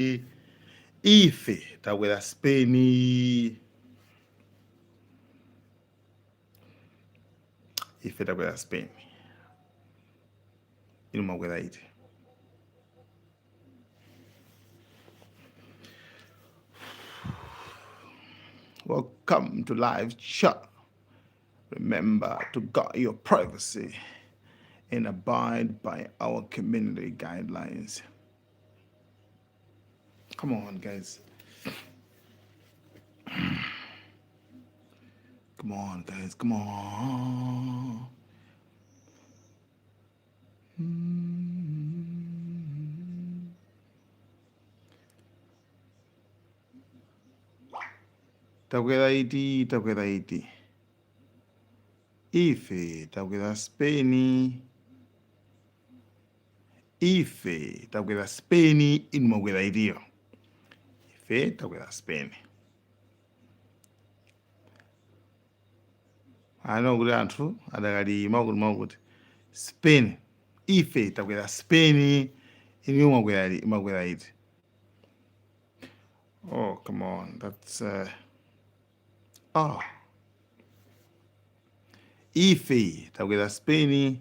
Ife takwera Spain. Ife takwera Spain. Inu mwakwera iti? Welcome to live chat. Remember to guard your privacy and abide by our community guidelines. Come on, guys. Come on, guys. Come on. Takwera iti, takwera iti. Ife takwera Spain. Ife takwera Spain, inu mwakwera itiyo. Ife takwera Spain. Ano kuti anthu adakali mwakuti mwakuti Spain. Ife takwera Spain, inu mwakwera iti. Oh, come on. That's oh. Ife takwera Spain.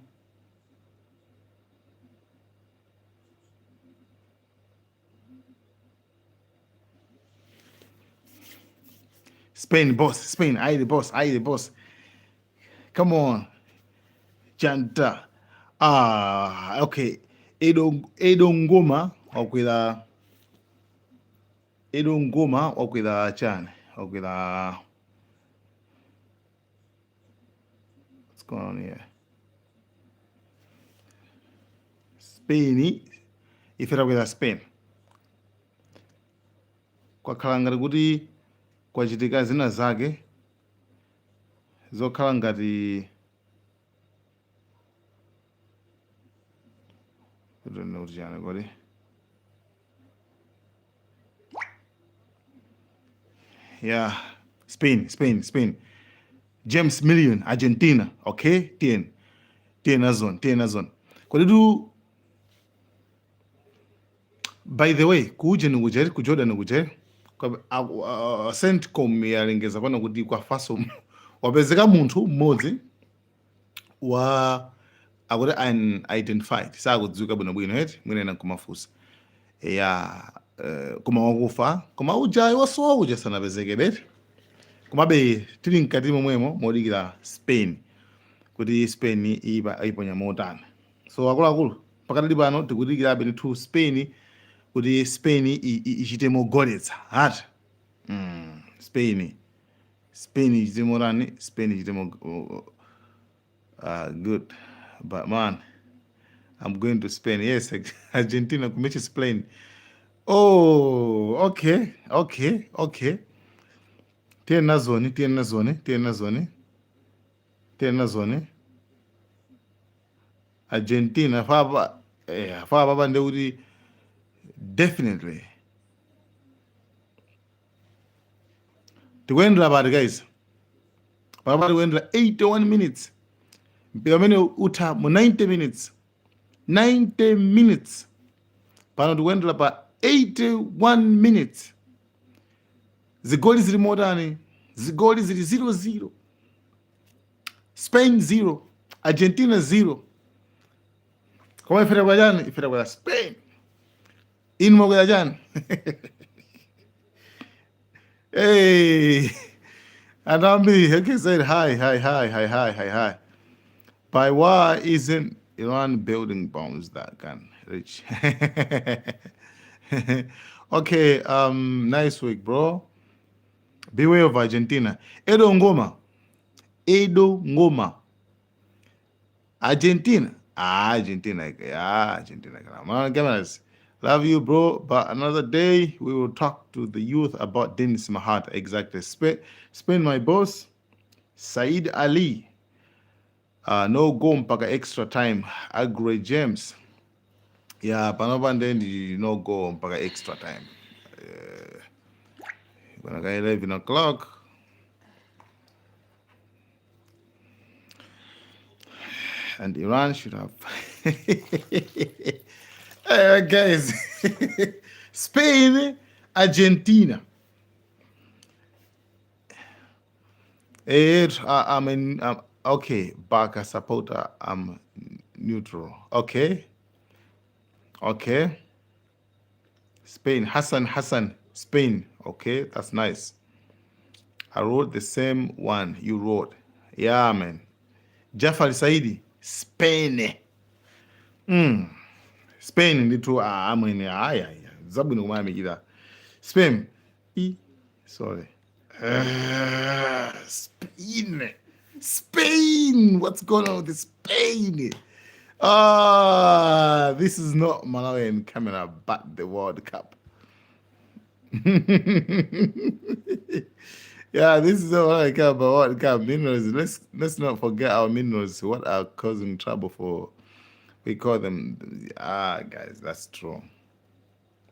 Spain boss, Spain, I the boss, I the boss. Come on. Janta. Ah, okay. Edo Edo Ngoma wakwera Edo Ngoma wakwera chani? Wakwera What's going on here? Spain ife takwera Spain. Kwakhala ngati kuti kwachitika zina zake zokhala ngati kuti chani kodi yeah Spain Spain Spain James Million Argentina okay tiyeni tiye nazoni tiye nazoni kodi tu by the way kuujeni kuja ku Jordan kuja CENTCOM yalengeza pano kuti kwafaso wapezeka munthu mmodzi wa akuti unidentified sakudziwika bwinobwino eti mwina ena nkumafunsa ya koma wakufa koma uja wasowa uja sanapezekebe eti komabe tili mkati momwemo modikira Spain kuti Spain iponya motani so akuluakulu pakadali pano tikudikirabe ndithu Spain kuti Spain ichite mogoletsa hati Spain Spain ichite motani Spain ichite mo good but man I'm going to Spain yes Argentina kumechi Spain oh okay okay okay tiye nazoni tiye nazoni tiye nazoni tiye nazoni Argentina fapa fapa pa ndekuti definitely tikuyendera pati guys papa tikuyendera 81 minutes mpira umene utha mu 90 minutes 90 minutes pano tikuyendera pa 81 minutes zigoli zili motani zigoli zili 0-0 Spain 0 Argentina 0 koma ife takwera chani ife takwera Spain inu mwakwera chani hey anthu ambiri okay said hi hi hi hi hi hi hi but why isn't Iran building bombs that can reach okay nice week bro beware of Argentina Edo Ngoma Edo Ngoma Argentina. Ah, Argentina. Yeah, Argentina. Man, cameras. Love you, bro. But another day we will talk to the youth about Dennis Mahata. Exactly. Spain, my boss. Said Ali. No go mpaka extra time. Agre James. Yeah, panopa nde ndi no go mpaka extra time. Gonna 11 o'clock. And Iran should have. Hey, guys, Spain, Argentina. I'm in, okay, Barca supporter, I'm neutral. Okay. Okay. Spain, Hassan Hassan, Spain. Okay, that's nice. I wrote the same one you wrote. Yeah, man. Jafari Saidi, Spain. Spain ndithu, ah, amwene, aya aya zabwino kumayamikira Spain. I sorry. Spain. Spain. What's going on with Spain? Ah, this is not Malawian camera, but the World Cup. Yeah, this is all I care about World Cup minerals. Let's not forget our minerals. What are causing trouble for we call them? Ah, guys, that's true.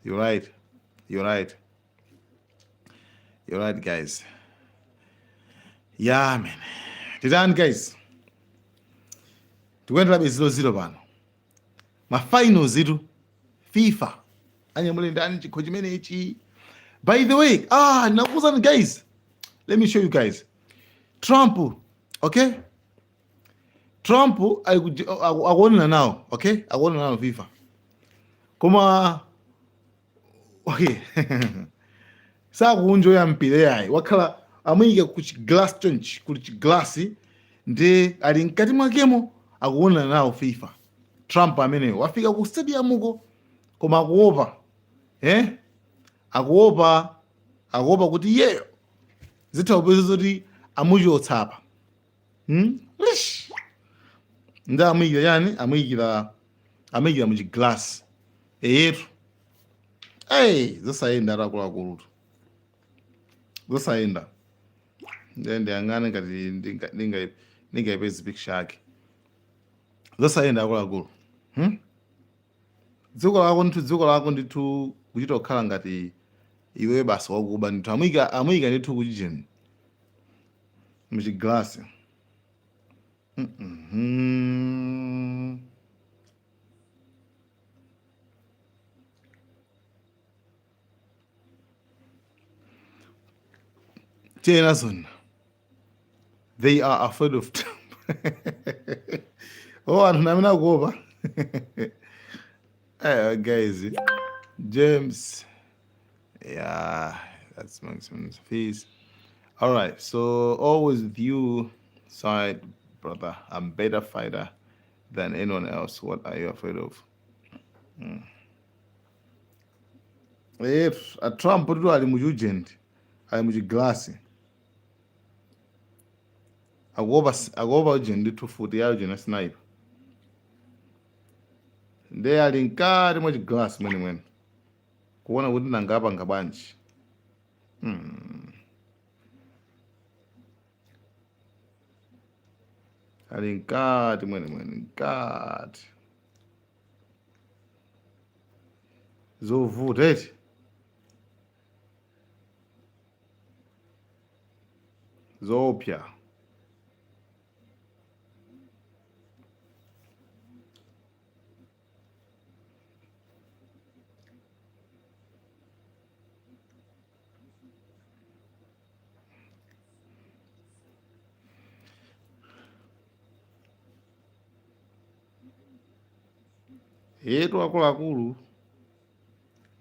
You're right. You're right. You're right, guys. Yeah, man. Titani, guys. Tikuyenderabe 0-0 pano. Ma finals itu FIFA anyamule ndani chikho chimenechi? By the way, ah, nakuuzani guys. Let me show you guys. Trump, okay? Trump akuonera nawo, okay? Akuonera nawo FIFA. Koma okay. Sakuunjoya mpira yayi, wakhala amuyika ku chiglass chonchi, kuli chiglasi ndi ali mkati mwakemo akuonera nawo FIFA. Trump ameneyo wafika ku stadium uko koma akuopa, eh? Akuopa kuti iyeyo zitha kupeza zoti amuchotsa apa. Lish. Ndi amuyikira chani? Amuyikira mu chiglass. Eyetu. Hey, zosayenda akuluakulutu. Zosayenda. Ndiye ndiyang'ane ngati ndingayipeze picture yake. Zosayenda akuluakulu. Dziko lako ndithu kuchita kukhala ngati iwe basi wakuba ndithu. Amuyika ndithu kuchijeni muchiglasi. Tiyena zona. They are afraid of Trump. Oh, anthu amene akuopa. Guys, James. Yeah, that's Maximus Fees. All right, so always with you, side brother. I'm better fighter than anyone else. What are you afraid of? If a Trump tu ali muchujenti, ali muchiglasi. Akuopa ujeni ndithu futi ya ujeni sniper. Ndiye ali mkati mwa chiglasi mwenemwene. Kuona kuti nanga apanga bwanji. Ali mkati mwenemwene, mkati. Zovuta eti. Zoopsa. Yetu akuluakulu,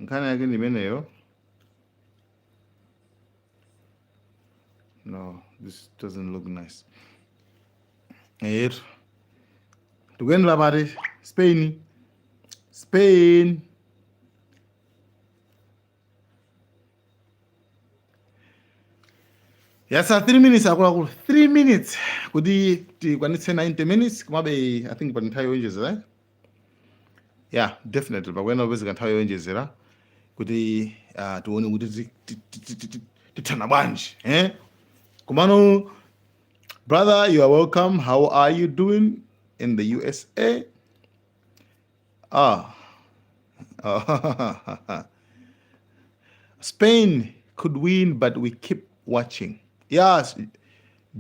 nkhani yake ndi imeneyo. No, this doesn't look nice. Yetu tikuyendera pati? Spain, Spain. Yasa 3 minutes akuluakulu, 3 minutes kuti tikwanitse 90 minutes. Komabe I think pali nthawi yowonjezera, eh? Yeah, definitely pakuyenera kupezeka nthawi yowonjezera kuti tione kuti tithana bwanji, eh? Komano brother, you are welcome. How are you doing in the USA? Ah. Spain could win, but we keep watching. Yes,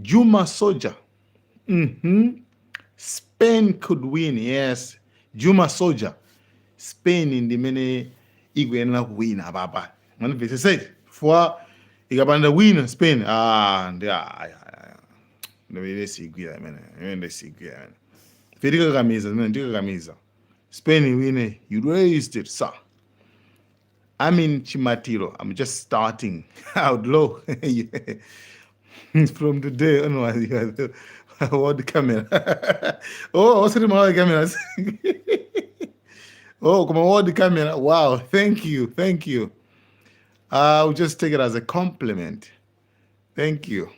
Juma Soja. Spain could win, yes. Juma Soja. Spain ndimene ikuyenera kuwina apapa. Mwandimvetsetsa? Chifukwa ikapanda wina Spain, ah, ndi ndimene sigwira imene imene sigwira imene. Ife tikakamiza zimene tikakamiza Spain iwine. You raised it, sir. I'm in Chimatiro. I'm just starting out low. From today onwards, you are the world camera. Oh, osati Malawi cameras. Oh, koma world camera. Wow, thank you, thank you. I'll just take it as a compliment. Thank you.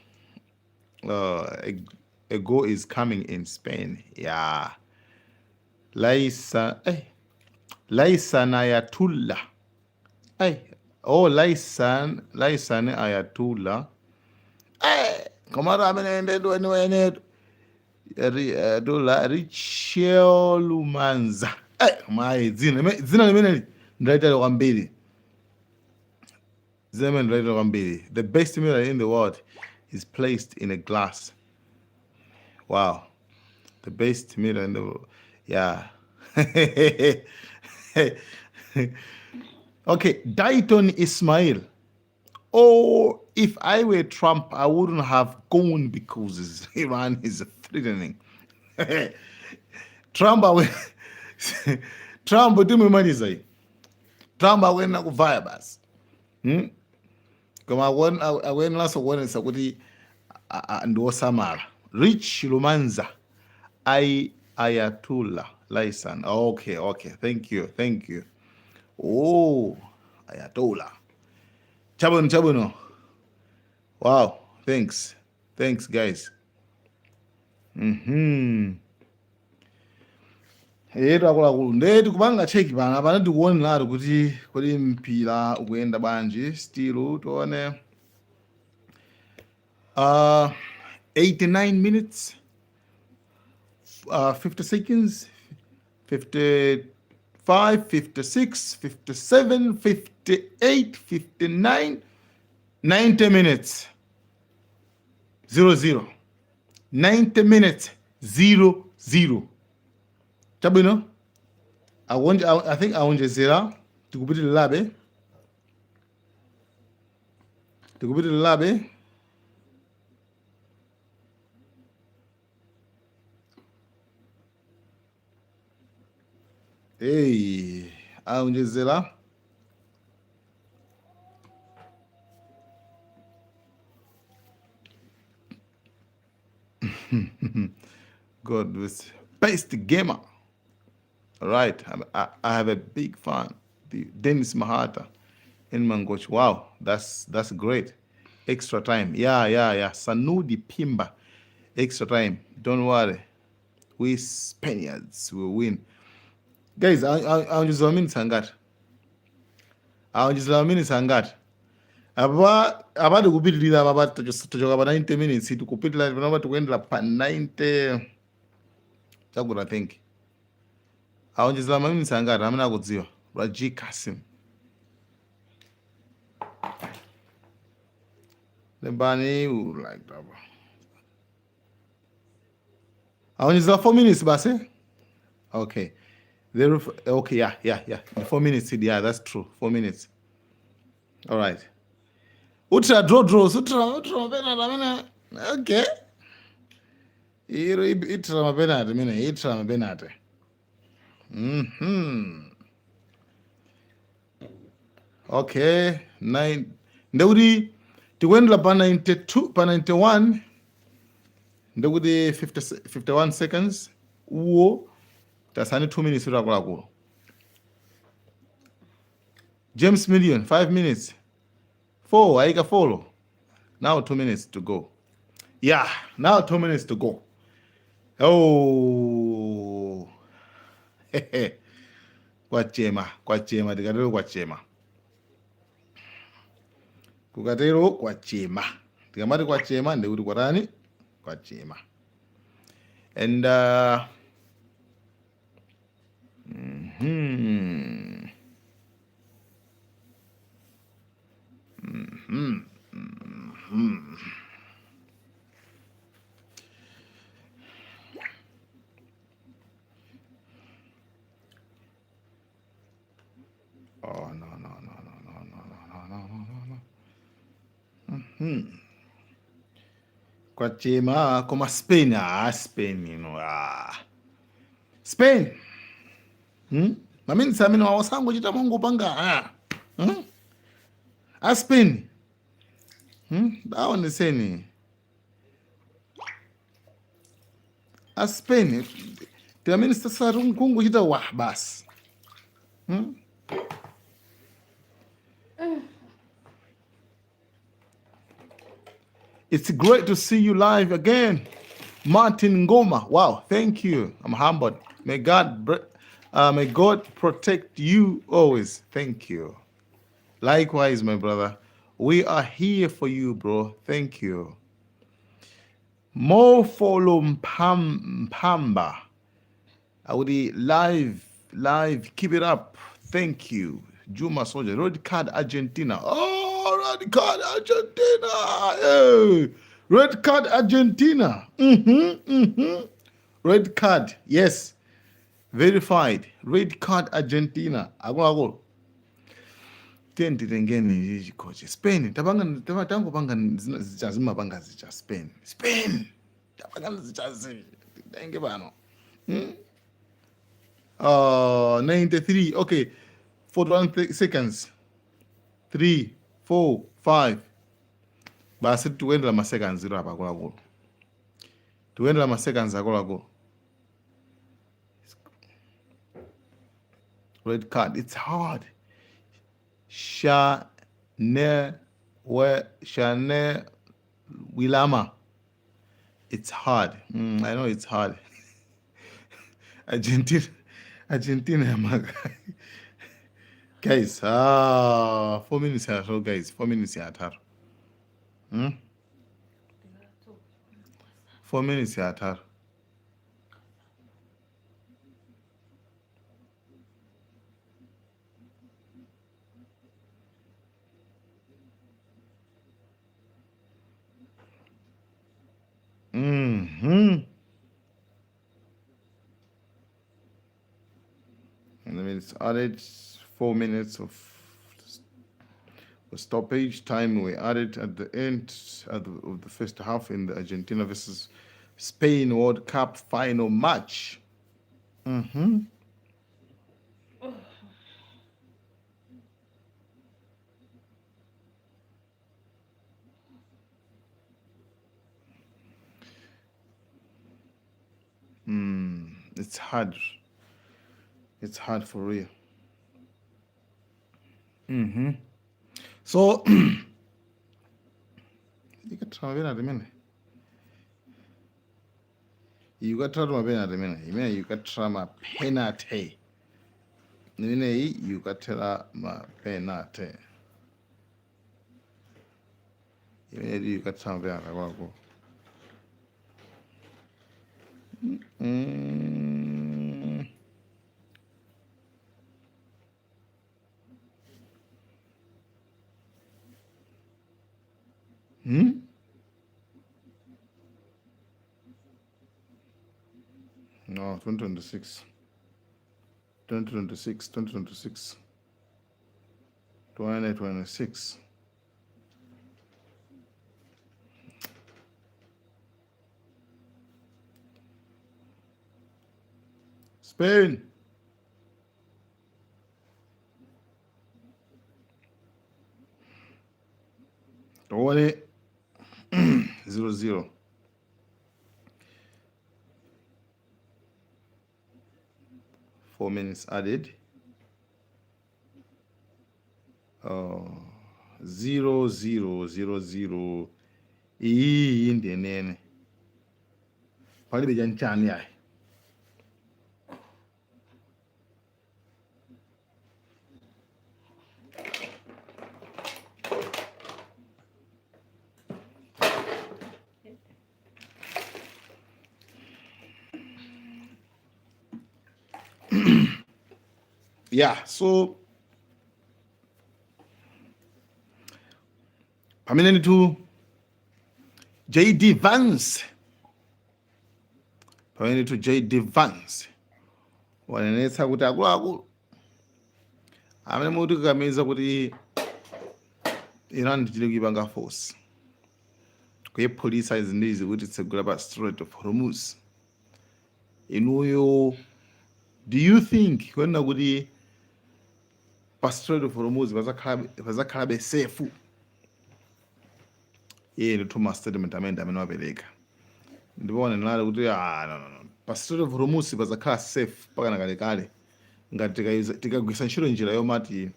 A goal is coming in Spain. Yeah. Laisa, eh. Laisan Ayatullah. Ay, oh, Laisan, Laisan Ayatullah. Eh, komatu amene ndetu weniwenetu. Ayatullah Richel Lumanza. Eh, mayi dzina dzina limeneli ndalitali kwambiri. Dzina limene ndalitali kwambiri. The best mirror in the world is placed in a glass. Wow. The best mirror in the world. Yeah. Okay, Dayton Ismail. Or if I were Trump, I wouldn't have gone because Iran is threatening. Trump awe Trump timumaliza iyi. Trump akuyenera kuvaya basi. Koma akuyeneranso kuonetsa kuti ndi osamala. Rich Lumanza I Ayatullah Laisan. Okay, okay. Thank you, thank you. Oh, Ayatollah. Chabwino, chabwino. Wow, thanks. Thanks guys. Etu akuluakulu nde tikupanga check pano pano tikuoneratu kuti kodi mpira ukuyenda bwanji still tione 89 minutes 50 seconds 55 56 57 58 59 90 minutes 00 90 minutes 00 chabwino. I think awonjezera, tikupitirirabe, tikupitirirabe. Hey, awonjezera. God was best gamer. All right, I have a big fan, the Dennis Mahata in Mangochi. Wow, that's great. Extra time. Yeah, yeah, yeah. Sanudi Pimba. Extra time. Don't worry. We Spaniards will win. Guys, aonjezera minutes angati? Aonjezera minutes angati? Apa apa tikupitirira apa tachoka pa 90 minutes tikupitirira panopa tikuyendera pa 90 chakuti I think. Aonjezera maminitsi angati amene akudziwa? Raji Kasim. Lembani like that. Aonjezera 4 minutes basi? Okay. Okay, yeah, yeah, yeah. The 4 minutes, yeah, that's true. 4 minutes. All right. Utra draw draw, utra utra mapenalty amene. Okay. Iro itra mapenalty mene, itra mapenalty. Okay, 9 ndekuti tikuyendera pa 92 pa 91 ndekuti 50, 51 seconds uwo tasani 2 minutes akuluakulu. James Million 5 minutes 4 aika follow now 2 minutes to go. Yeah, now 2 minutes to go. Oh. Kwachema, kwachema, tikatero kwachema. Kukatero kwachema. Tikamati kwachema ndikuti kwatani? Kwachema. And Oh no Kwachema koma Spain, ah, Spain ino, ah. Spain. Maminitsi amene wasangochita mongopanga, ah. A Spain. Aoneseni. A Spain. Tiamene sasa kungochita wa basi. It's great to see you live again. Martin Ngoma. Wow, thank you. I'm humbled. May God protect you always. Thank you. Likewise, my brother. We are here for you, bro. Thank you. More follow Mpamba. Akuti live, live, keep it up. Thank you. Juma Soldier, red card Argentina. Oh, red card Argentina. Hey. Red card Argentina. Red card, yes. Verified. Red card Argentina. Akuluakulu. Tiye titengeni ichi chikhochi. Spain, tapanga tangopanga zija zimapanga zija Spain. Spain. Tapanga zija titenge pano. 93. Okay. 41 seconds. 3, 4, 5. Basi tikuyendera ma seconds iro apa akuluakulu. Tikuyendera ma seconds akuluakulu. Red card. It's hard. Shane we Shane Wilama. It's hard. I know it's hard. Argentina, Argentina yamaka. Guys, ah, 4 minutes yatatu, guys. 4 minutes yatatu. 4 minutes yatatu. And then it's added 4 minutes of stoppage time we added at the end of the first half in the Argentina versus Spain World Cup final match. It's hard. It's hard for real. So ikathira mapenalty imene ikathira mapenalty imene imene ikathira mapenalty imeneyi ikathira mapenalty imeneyi ikathira mapenalty kwako. No, 2026. 2026, 2026. 2026. Spain. Tione 0-0. 4 minutes added. 0-0-0-0. Iyi ndenene. Palibe chanchani ayi. Yeah, so pamene ndithu JD Vance, pamene ndithu JD Vance wanenetsa kuti akuluakulu amene mukutikakamiza kuti Iran tichite kuipanga force. Kuyephulitsa izi ndi izi kuti tsegula pa Strait of Hormuz. Inuyo, do you think kuona kuti pa Strait of Hormuz pazakhalabe safe? Iye ndithu ma statement amene wapereka, ndipo wanenali kuti, ah, no, no, no. Pa Strait of Hormuz pazakhala safe pakana kalekale ngati tikagwisa ntchito njira yomati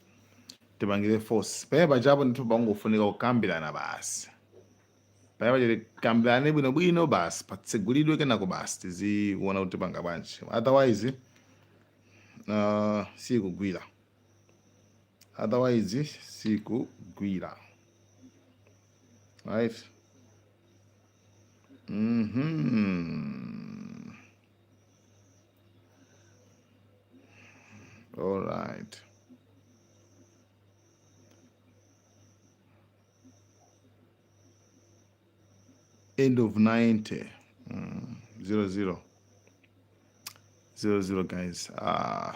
tipangire force pamene pachapo. Ndithu pangofunika kukambirana basi. Pamene pacha tikambirane bwinobwino basi, patsegulidwe, kenako basi tiziona kuti tipanga bwanji. Otherwise sikugwira, otherwise sikugwira, right? All right. End of 90. 0 0 0 0, guys. Ah.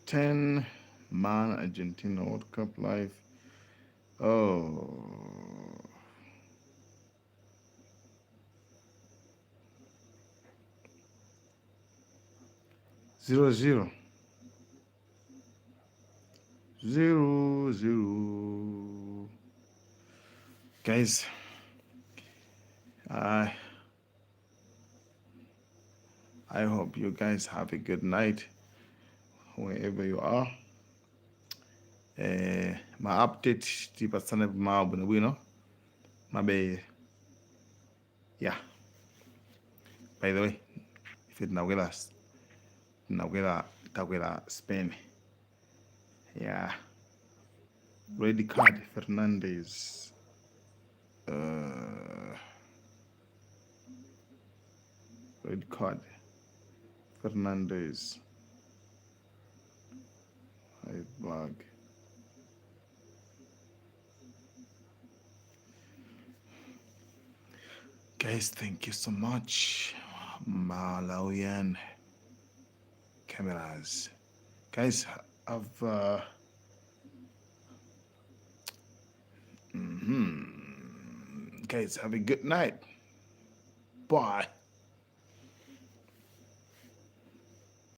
10 man Argentina World Cup live. Oh. 0 0 0 0. Guys, I hope you guys have a good night wherever you are. Ma update tipatsane mawa bwinobwino mabe. Yeah, by the way, ife tinakwera, takwera Spain. Yeah, red card Fernandez, red card Fernandez, I blog. Guys, thank you so much. Malawian cameras. Guys, I've guys, have a good night. Bye.